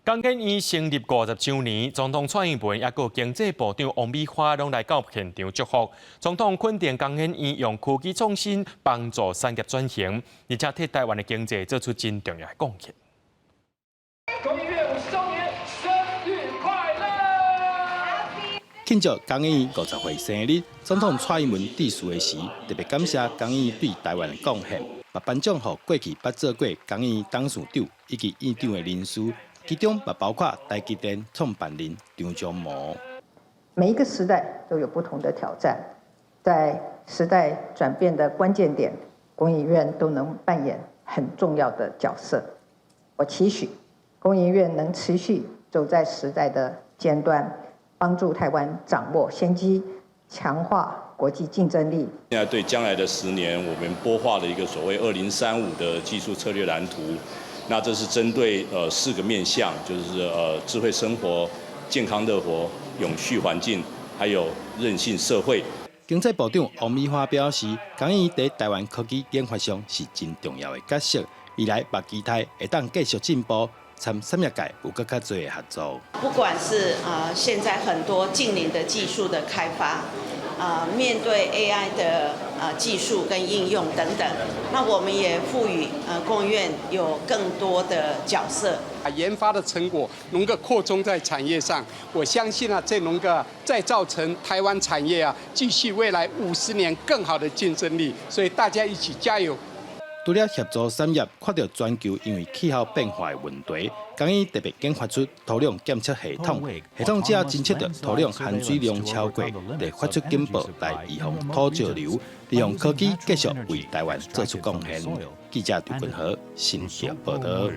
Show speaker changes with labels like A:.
A: 工研院成立50周年，總統蔡英文抑閣經濟部長王美花攏來到現場祝福。總統肯定工研院用科技創新幫助產業轉型，而且替台灣的經濟做出真重要的貢獻。
B: 工研院50周年生日快樂！
C: 慶祝工研院50歲生日，總統蔡英文致辭的時，特別感謝工研院對台灣的貢獻，嘛頒獎予過去捌做過工研院董事長以及院長的人士。其中嘛包括台積電創辦人張忠謀。
D: 每一個時代都有不同的挑戰，在時代轉變的關鍵點，工研院都能扮演很重要的角色。我期許工研院能持續走在時代的尖端，幫助台灣掌握先機，強化國際競爭力。
E: 現在對將來的10年，我們擘畫了一個所謂2035的技術策略藍圖。那這是針對四個面向，就是智慧生活、健康樂活、永續環境，還有韌性社會。
C: 經濟部長王美花表示，工研院佇台灣科技研發上是真重要的角色，未來嘛期待會當繼續進步，參產業界有閣較濟的合作。
F: 不管是啊，現在很多淨零的技術的開發，啊，面對 AI 的啊技術跟應用等等，那我們也賦予工研院有更多的角色。
G: 研發的成果能夠擴充在產業上，我相信啊，這能夠再造成台灣產業啊繼續未來50年更好的競爭力。所以大家一起加油！
C: 除了協助產業看著全球因為氣候變化的問題，工研院特別研發出土壤檢測系統，系統只要偵測到土壤含水量超過，就發出警報來預防土石流，利用科技繼續為台灣做出貢獻。記者劉君和新竹報導。